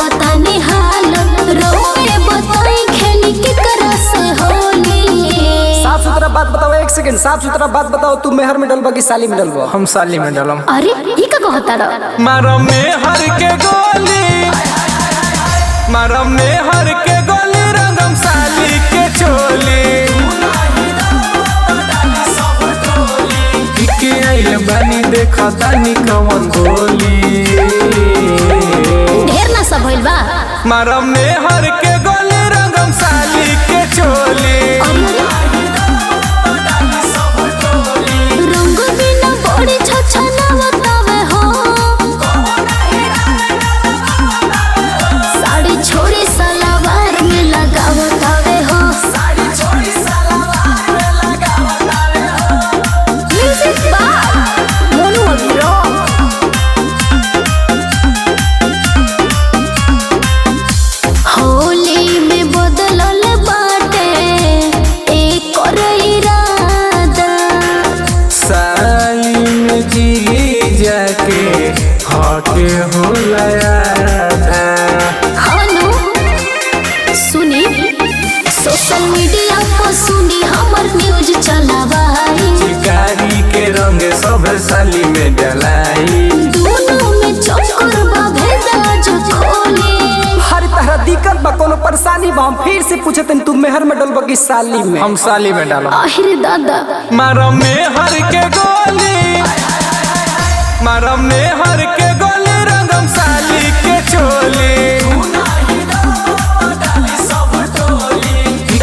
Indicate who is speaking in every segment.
Speaker 1: बतावता निहालत रोए बताई खेली के करा से होली।
Speaker 2: साफ सुथरा बात बताओ, एक सेकंड, साफ सुथरा बात बताओ, तू मेहर में डलबा कि साली में डलबा?
Speaker 3: हम साली में डलम।
Speaker 1: अरे ई का कहता रह?
Speaker 3: मारो में हर के गोली, मारो में हर के गोली, रंगम साली के चोली। के आइल बानी देखतानी कवन गोली।
Speaker 1: ढेर ना सब भइल बा।
Speaker 3: मारो में हर के गोली, रंगम साली के चोली।
Speaker 1: रंग बिना बड़ी छछनावतावे हो, साड़ी छोड़ी सलवार में लगावतावे हो। म्यूजिक बाय मोनू अभिराम। होली में बदलल बाटे एक और इरादा।
Speaker 3: साली में जी जाके हटे हो लया।
Speaker 1: हनु सुनी सोशल मीडिया पर सुनी हमर न्यूज चलावाई।
Speaker 3: चिकारी के रंग सब साली में डलाई।
Speaker 1: दोनों में चक्कर बा भेदा जो खोली।
Speaker 2: हर तरह दिक्कत बा, कोनो परेशानी बा? हम फिर से पूछतन, तू मेहर में डलबा कि साली में?
Speaker 3: हम साली में डालो।
Speaker 1: आहिरे दादा।
Speaker 3: मारो में हर के गोली, मारो में हर के गोली, रंगम साली के चोली।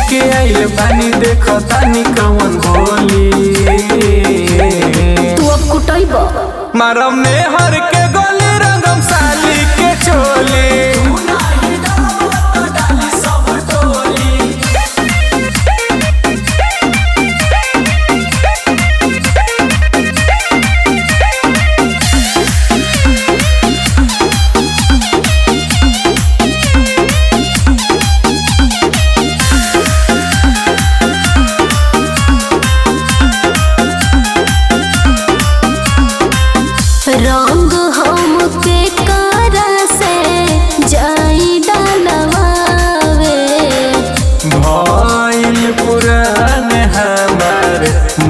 Speaker 3: के आइल बानी देखतानी कवन गोली।
Speaker 1: तू अब कुटैब।
Speaker 3: मारो में हर के गोली, रंगम साली के चोली।
Speaker 1: रंग हम के कारा से जाई डालवावे।
Speaker 3: भइल पुरान हमार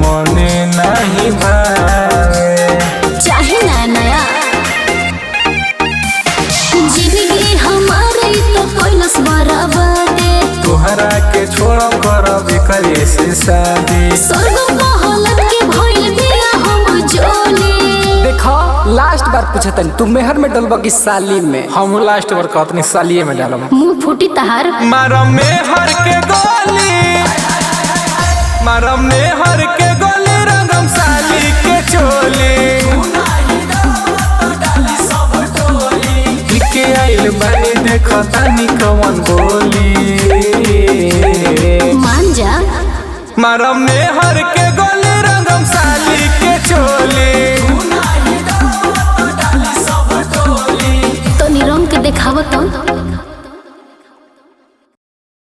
Speaker 3: मने नाही भावे।
Speaker 1: चाहे ना नया जिंदगी हमारे तो कोइलस बराबर।
Speaker 3: तोहरा के छोड़ करब करे से शादी।
Speaker 1: स्वर्ग मोहलत के भइल बिया हम जोली।
Speaker 2: देखो लास्ट बार पूछतन, तू मेहर में डलबा कि साली में?
Speaker 3: हम लास्ट बार कहतनी सालिए में डालम।
Speaker 1: मुंह फूटी तहार।
Speaker 3: मारो में हर के गोली, मारो में हर के गोली, रंगम साली के चोली। के आइल बानी देखतानी कवन गोली।
Speaker 1: मान जा।
Speaker 3: मारो में हर के गोली, रंगम साली के चोली।
Speaker 1: तो निरंग के देखावत।